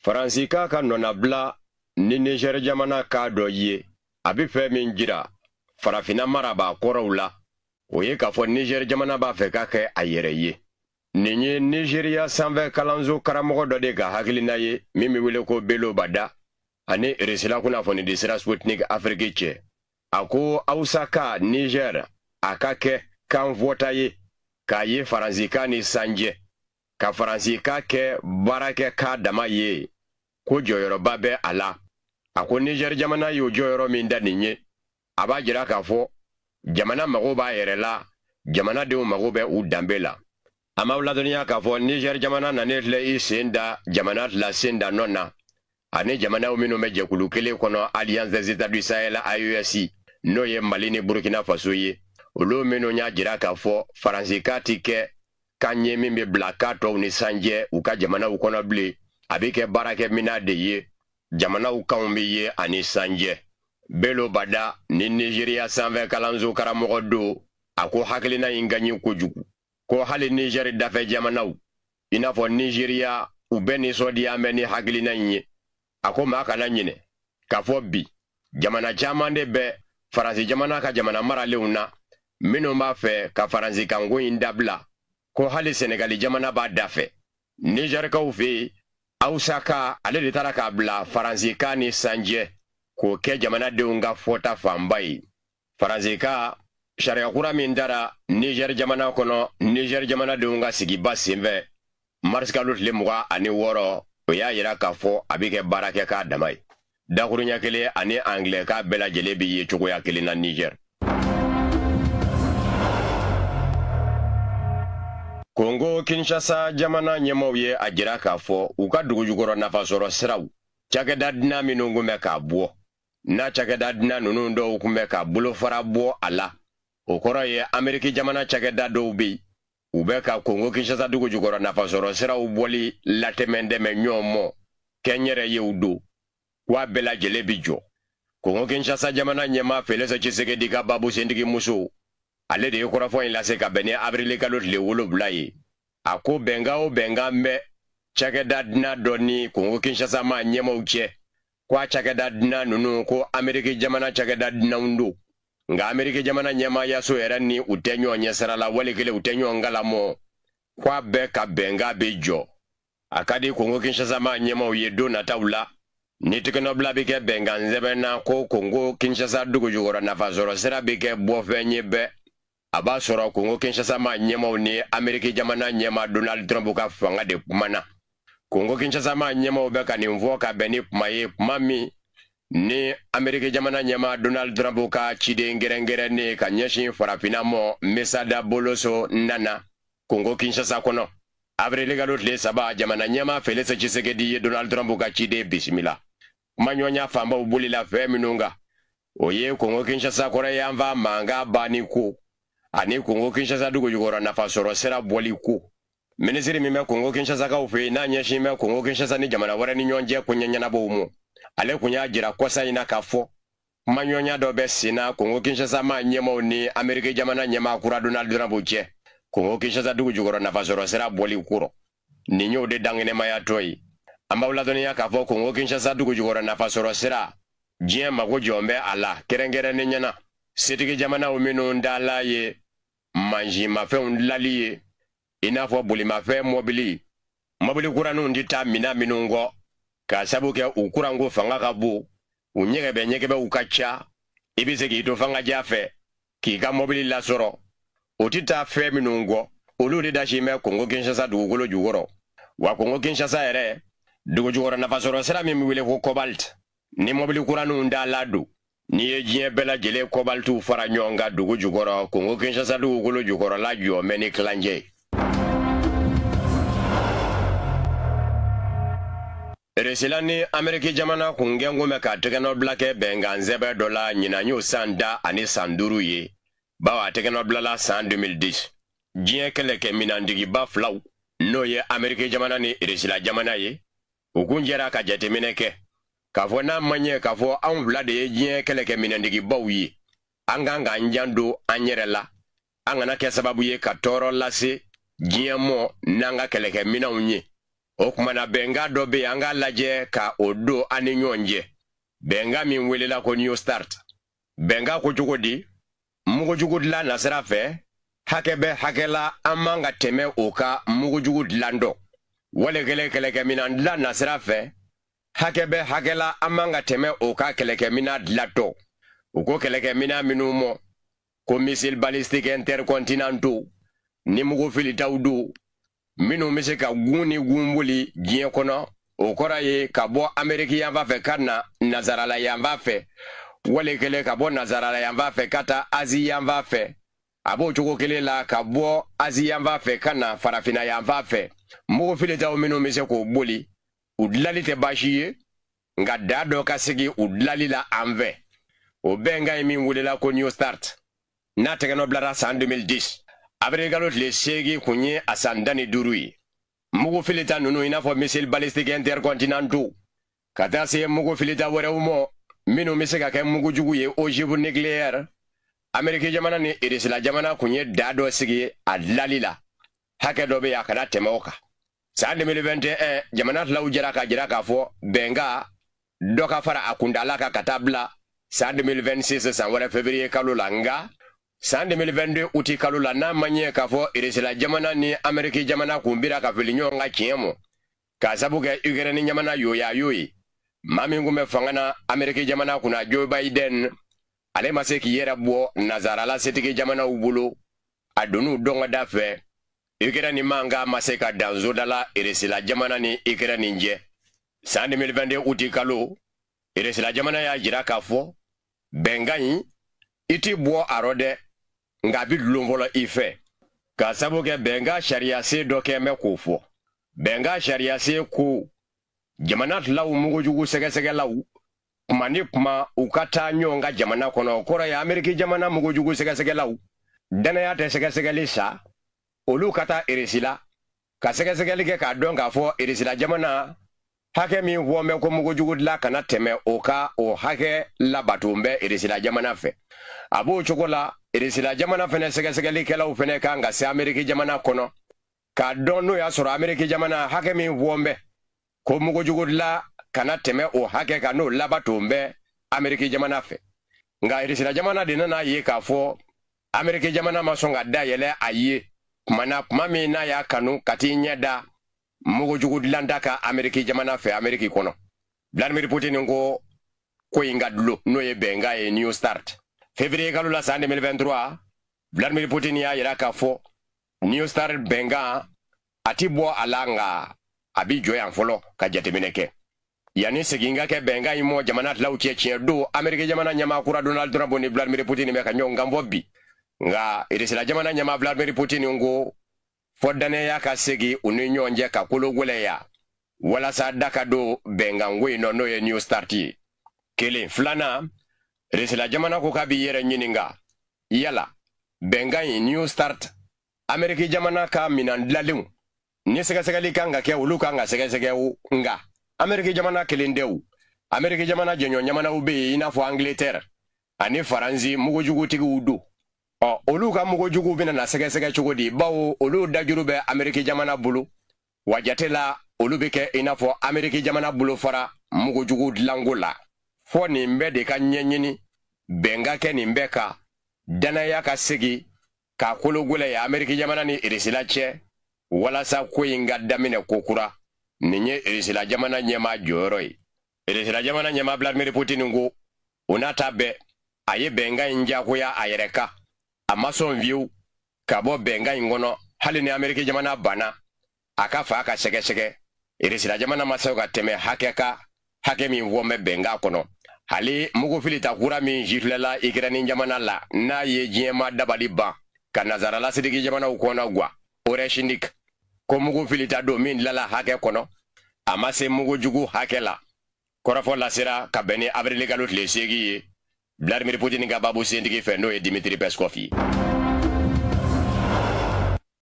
Faransikan ka nɔnabila ni Niger jamana kan dɔ ye, a bɛ fɛn min jira farafinna marabaa kɔrɔw la, o ye k'a fɔ Niger jamana b'a fɛ ka kɛ a yɛrɛ ye. Nin ye Nizeriya sanfɛ kalanso karamɔgɔ dɔ de ka hakilina ye min bɛ wele ko Bello Bada ani Irisila kunnafonidi sira Sputnik Afiriki cɛ. A ko Awusakan Niger a ka kɛ kan fɔta ye k'a ye Faransikan ni sanjɛ, ka Faransikan kɛ baarakɛkan dama ye, ko jɔyɔrɔba bɛ a la. A ko Niger jamana y'o jɔyɔrɔ min da nin ye, a b'a jira k'a fɔ jamana mago b'a yɛrɛ la, jamanadenw mago bɛ u danbe la. An b'aw ladɔnniya k'a fɔ Niger jamana nanen filɛ i sen da jamana fila sen da nɔ na ani jamanaw minnu bɛ jɛkulu kelen kɔnɔ Alliance des États du Sahel AES, n'o ye Mali ni Burkina Faso ye, olu minnu y'a jira k'a fɔ Faransikan tɛ kɛ kan ye min bɛ bila kan tɔw ni sanjɛ u ka jamanaw kɔnɔ bilen, a bɛ kɛ baarakɛminɛn de ye, jamanaw kanw bɛ ye ani sanjɛ. Bello Bada ni Nizeriya sanfɛ kalanso karamɔgɔ don, a ko hakilina in ka ɲi kojugu, ko hali Nizɛri dafɛ jamanaw i n'a fɔ Nizeriya, u bɛɛ nisɔndiya bɛ ni hakilina in ye. A ko maa kana ɲinɛ k'a fɔ bi jamana caman de bɛ Faransi jamana ka jamana maralenw na minnu b'a fɛ ka Faransikanko in dabila, ko hali Sɛnɛgali jamana b'a dafɛ. Nizɛrikaw fɛ yen, Awusakan ale de taara k'a bila Faransikan ni sanjɛ k'o kɛ jamanadenw ka fɔta fanba ye. Faransikan sariya kura min dara Niger jamana kɔnɔ, Niger jamanadenw ka sigiba senfɛ marisikalo tile 26, o y'a yira k'a fɔ a bɛ kɛ baarakɛkan dama ye. Dakuruɲɛ kelen ani angilɛkan bɛɛ lajɛlen bɛ ye cogoya kelen na Niger. Kongo Kinshasa jamana ɲɛmaaw ye a jira k'a fɔ u ka dugujukɔrɔ nafasɔrɔ siraw cakɛda dunan minnu kun bɛ k'a bɔ, n'a cakɛda dunan ninnu dɔw kun bɛ ka bolofara bɔ a la, o kɔrɔ ye Ameriki jamana cakɛda dɔw bɛ yen, u bɛ ka Kongo Kinshasa dugu jukɔrɔ nafasɔrɔ siraw bɔli latɛmɛ dɛmɛ ɲɔgɔn mɔ kɛnyɛrɛyew don, k'a bɛɛ lajɛlen bi jɔ. Kongo Kinshasa jamana ɲɛmaa Felix Tshisekedi ka babusentigi muso, ale de ye kɔrɔfɔ in lase ka bɛn ni avril kalo tile 7 ye. A ko bɛnkan o bɛnkan bɛ cakɛda dunan dɔ ni Kongo Kinshasa maa ɲɛmaaw cɛ, ko a cakɛda dunan ninnu ko Ameriki jamana cakɛda dunanw don, nka Ameriki jamana ɲɛmaayaso yɛrɛ ni u tɛ ɲɔgɔn ɲɛsira la, wali kelen u tɛ ɲɔgɔn kalamɔ, ko a bɛɛ ka bɛnkan bɛ jɔ. A ka di Kongo Kinshasa maa ɲɛmaaw ye don nataw la, ni tɛgɛnɔbila bɛ kɛ bɛnkan sɛbɛn na ko Kongo Kinshasa dugu jukɔrɔ nafasɔrɔ sira bɛ kɛ bɔfɛn ye bɛɛ, a b'a sɔrɔ Kongo Kinshasa maa ɲɛmaaw ni Ameriki jamana ɲɛmaa Donald Trump ka fanga de kumana. Kongo Kinshasa maa ɲɛmaaw bɛ ka nin fɔ ka bɛn ni kuma ye, kuma min ni Ameriki jamana ɲɛmaa Donald Trump ka ciden kɛrɛnkɛrɛnnen ka ɲɛsin farafinna mɔ Mesada Boloso nana Kongo Kinshasa kɔnɔ. Avril kalo tile 3, jamana ɲɛmaa Felix Tshisekedi ye Donald Trump ka ciden bisimila. Kumaɲɔgɔnya fanbaw bolila fɛn minnu kan, o ye Kongo Kinshasa kɔrɔyanfan mankan banni ko ani Kongo Kinshasa dugu jukɔrɔ nafasɔrɔ sira bɔli ko. Minisiri min bɛ Kongo Kinshasakaw fɛ yen n'a ɲɛsin bɛ Kongo Kinshasa ni jamana wɛrɛ ni ɲɔgɔn cɛ koɲɛ ɲɛnabɔw ma, ale kun y'a jira kɔsa in na k'a fɔ kumaɲɔgɔnya dɔ bɛ sen na Kongo Kinshasa maa ɲɛmaaw ni Ameriki jamana ɲɛmaa kura Donald Trump cɛ Kongo Kinshasa dugu jukɔrɔ nafasɔrɔ sira bɔli ko rɔ. Nin y'o de dankɛnɛmaya tɔ ye. An b'aw ladɔnniya k'a fɔ Kongo Kinshasa dugu jukɔrɔ nafasɔrɔ sira diɲɛ mago jɔn bɛ a la, kɛrɛnkɛrɛnnenya na setigi jamanaw minnu dala ye mansinmafɛnw dilali ye, i n'a fɔ bolimafɛn mɔbili, mɔbili kuraninw tɛ taa minɛn minnu kɔ k'a sabu kɛ u kuranko fanga ka bon, u ɲɛgɛbɛ ɲɛgɛbɛw ka ca, i bɛ se k'i to fangaja fɛ k'i ka mɔbili lasɔrɔ, o tɛ taa fɛn minnu kɔ, olu de dasin bɛ Kongo Kinshasa dugukolo jukɔrɔ. Wa Kongo Kinshasa yɛrɛ dugu jukɔrɔ nafasɔrɔ sira min bɛ wele ko cobalt, ni mɔbili kuraninw dala don, n'i ye diɲɛ bɛɛ lajɛlen cobaltiw fara ɲɔgɔn kan dugu jukɔrɔ, Kongo Kinshasa dugukolo jukɔrɔla jɔ mɛ ni tilancɛ ye. Irisila ni Ameriki jamana kun gɛnkun bɛ ka tɛgɛnɔbila kɛ bɛnkan sɛbɛn dɔ la ɲinan y'o san da ani san 5 ye, bawo a tɛgɛnɔbilala san 2010. Diɲɛ kɛlɛkɛminantigiba filaw, n'o ye Ameriki jamana ni Irisila jamana ye, u kun jɛra ka jateminɛ kɛ k'a fɔ n'a ma ɲɛ k'a fɔ anw fila de ye diɲɛ kɛlɛkɛminɛntigibaw ye, an kan k'an janto an yɛrɛ la, an kana kɛ sababu ye ka tɔɔrɔ lase diɲɛ mɔ n'an ka kɛlɛkɛminɛnw ye. O tuma na bɛnkan dɔ bɛ yen, an k'a lajɛ ka o don an ni ɲɔgɔn cɛ, bɛnkan min welela ko New Start. Bɛnkan ko cogo di? Mugujugu dilan nasira fɛ, hakɛ bɛ hakɛ la, an man ka tɛmɛ o ka mugujugu dilan dɔ. Wale kelen, kɛlɛkɛminan dilan nasira fɛ, hakɛ bɛ hakɛ la, an man ka tɛmɛ o ka kɛlɛkɛminan dilatɔ. U ko kɛlɛkɛminan minnu mɔ ko missile balistique intercontinentaux ni mugu filitaw don, minnu bɛ se ka gun ni gun boli diɲɛ kɔnɔ, o kɔrɔ ye ka bɔ Ameriki yanfan fɛ ka na Nazarala yanfan fɛ, wale kelen ka bɔ Nazarala yanfan fɛ ka taa Azi yanfan fɛ, a b'o cogo kelen la ka bɔ Azi yanfan fɛ ka na Farafinna yanfan fɛ. Mugu filitaw minnu bɛ se k'o boli, u dilali tɛ baasi ye, nka da dɔ ka sigi u dilali la an fɛ. O bɛnkan ye min welela ko New Start, n'a tɛgɛnɔ bilara san 2010 avril kalo tile 8, kun ye a san 15 ye. Mugu filita ninnu, i n'a fɔ missile balistique intercontinentaux, ka taa se mugu filita wɛrɛw mɔ minnu bɛ se ka kɛ mugujugu ye, ogive nucléaire, Ameriki jamana ni Irisila jamana kun ye da dɔ sigi a dilali la, hakɛ dɔ bɛ yen, a kana tɛmɛ o kan. San 2021, jamana filaw jɛra ka jira k'a fɔ bɛnkan dɔ ka fara a kundala kan ka taa bila san 2026, san wɛrɛ février kalo la. Nka san 2022 uti kalo la, n'a ma ɲɛ k'a fɔ Irisila jamana ni Ameriki jamana kun bira ka fili ɲɔgɔn ka tiɲɛ mɔ, k'a sabu kɛ Ukraine jamana yoyayo ye, maa min kun bɛ fanga na Ameriki jamana kunna, Joe Biden, ale ma se k'i yɛrɛ bɔ nazarala setigi jamanaw bolo. A donn'u dɔngɔda fɛ, Ukraine mankan ma se ka dan soda la Irisila jamana ni Ukraine cɛ. San 2022 uti kalo, Irisila jamana y'a jira k'a fɔ bɛnkan in, i ti bɔ a rɔ dɛ, nka a bi dulon fɔlɔ i fɛ, k'a sabu kɛ bɛnkan sariyasen dɔ kɛ bɛ k'o fɔ. Bɛnkan sariyasen ko jamana filaw mugujugu sɛgɛsɛgɛlaw, kuma ni kuma, u ka taa ɲɔgɔn ka jamana kɔnɔ. O kɔrɔ ye Ameriki jamana mugujugu sɛgɛsɛgɛlaw, danaya tɛ sɛgɛsɛgɛli sa, olu ka taa Irisila ka sɛgɛsɛgɛli kɛ k'a dɔn k'a fɔ Irisila jamana hakɛ min fɔ bɛ ko mugujugu dilan kana tɛmɛ o ka, o hakɛ labato bɛ Irisila jamana fɛ. A b'o cogo la, Irisila jamana fɛnɛ sɛgɛsɛgɛlikɛlaw fɛnɛ kan ka se Ameriki jamana kɔnɔ k'a dɔn n'o y'a sɔrɔ Ameriki jamana hakɛ min fɔ bɛ ko mugujugu dilan kana tɛmɛ o hakɛ kan, n'o labato bɛ Ameriki jamana fɛ. Nka Irisila jamana de nana ye k'a fɔ Ameriki jamana ma sɔn ka dayɛlɛ a ye kuma na, kuma min n'a y'a kanu ka t'i ɲɛ da mugujugu dilanta ka Ameriki jamana fɛ, Ameriki kɔnɔ. Vladimir Putin ko ko in ka dulo, n'o ye bɛnkan ye New Start. Février kalo la san 2023, Vladimir Putin y'a yira k'a fɔ New Start bɛnkan, a ti bɔ a la, nka a bi jɔ yan fɔlɔ ka jateminɛ kɛ yanni segin ka kɛ bɛnkan in mɔ jamana filaw cɛ. Tiɲɛ don, Ameriki jamana ɲɛmaa kura Donald Trump ni Vladimir Putin bɛ ka ɲɔgɔn kan fɔ bi, nka Irisila jamana ɲɛmaa Vladimir Putin ko fɔ danaya ka segin u ni ɲɔgɔn cɛ ka kolo gwɛlɛya walasa da ka don bɛnkanko in nɔ, n'o ye New Start ye. Kelen filanan, Irisila jamana ko k'a b'i yɛrɛ ɲininka yala bɛnkan in New Start, Ameriki jamana ka minan dilalenw ni sɛgɛsɛgɛli kan ka kɛ, olu kan ka sɛgɛsɛgɛ o. Nka Ameriki jamana kelen tɛ o, Ameriki jamana jɛɲɔgɔn jamanaw bɛ yen, i n'a fɔ Angleterre ani Faransi, mugujugutigiw don. Ɔ, olu ka mugujuguw bɛna na sɛgɛsɛgɛ cogo di, bawo olu dajuru bɛ Ameriki jamana bolo wa? Jate la, olu bɛ kɛ i n'a fɔ Ameriki jamana bolo fara mugujugu dilanko la. Fɔ nin bɛɛ de ka ɲɛɲini, bɛn ka kɛ nin bɛɛ kan, danaya ka segin k'a kolo gwɛlɛya Ameriki jamana ni Irisila cɛ, walasa ko in ka daminɛ kokura. Nin ye Irisila jamana ɲɛmaa jɔyɔrɔ ye. Irisila jamana ɲɛmaa Vladimir Putin ko o n'a ta bɛɛ, a ye bɛnkan in jagoya a yɛrɛ kan, a ma sɔn fiyewu ka bɔ bɛnkan in kɔnɔ, hali ni Ameriki jamana banna a ka fa ka sɛgɛsɛgɛ. Irisila jamana ma se ka tɛmɛ hakɛ kan, hakɛ min fɔ bɛ bɛnkan kɔnɔ. Hali mugufilita kura min sifilɛla Ikɛrɛni jamana la, n'a ye diɲɛma dabali ban ka nazarala sidiki jamanaw kɔnɔ gwa, Oreshnik, ko mugu filita don min dilala hakɛ kɔnɔ, a ma se mugujugu hakɛ la. Kɔrɔfɔ lasera ka bɛn ni avril kalo tile 8 ye, Vladimir Putin ka babu sentigi fɛ, n'o ye Dimitri Peskov ye.